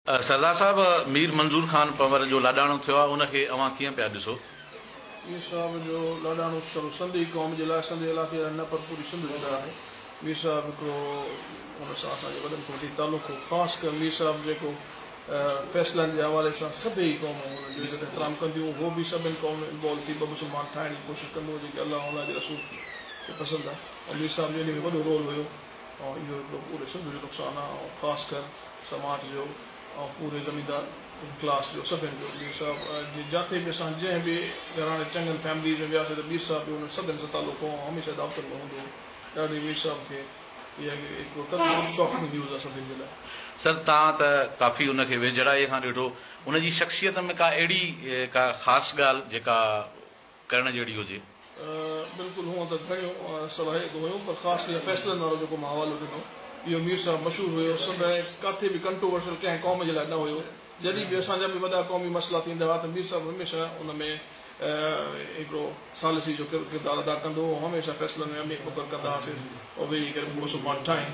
سردار صاحب مير منظور خان پنهور جو لاڏاڻو ٿيو آهي ان کي اوهان ڪيئن پيا ڏسو؟ مير صاحب جو لاڏاڻو سڄو سنڌي قوم جي لاء سنڌي علائقي لاء نه پر پوري سنڌ جي لاء آهي. مير صاحب هڪڙو ان سان اسان جي وڏن کان وٺي تعلق هو خاص ڪري مير صاحب جيڪو فيصلن جي حوالي سان سڀئي قومون هن جو عزت احترام ڪنديون هو به سڀن قومن ۾ انوالو ٿي ٻه مسلمان ٺاهڻ جي ڪوشش ڪندو هو جيڪي الله ۽ الله جي رسول کي پسند آهي ۽ مير صاحب جو ان ۾ وڏو رول هيو. ۽ اهو هڪڙو پوري سنڌ جو نقصان آ ۽ خاص ڪر سماج جو ۽ پوري زميندار ڪلاس جو سڀن جو مير صاحب جي جاٿي به اسان جنهن به گهراڻي چڱن فيمليز ۾ وياسي ته مير صاحب جو انهن سڀن سان تعلق هو ۽ هميشه دعوتن ۾ هوندو هو ڏاڍي مير صاحب کي اها هڪڙو تڪليف شاڪنگ نيوز آ سڀن جي لاء. سر توهان ته ڪافي ان کي ويجهڙائي کان ڏٺو ان جي شخصيت ۾ ڪا اهڙي ڪا خاص ڳالهه جيڪا ڪرڻ جهڙي هجي. بلڪل هونء ته گهڻيون صلاحيتون هيون پر خاص اها فيصلن وارو جيڪو مان حوالو ڏنو اهو مير صاحب مشهور هيو سندء ڪاٿي به ڪنٽروورشل ڪنهن قوم جي لاء نه هيو جڏهن به اسان جا به وڏا قومي مسئلا ٿيندا هئا ته مير صاحب هميشه ان ۾ هڪڙو ثالثي جو ڪردار ادا ڪندو هو هميشه فيصلن ۾ امير مقرر ڪندا هئاسين ويهي ڪري مسلمان ٺاهين.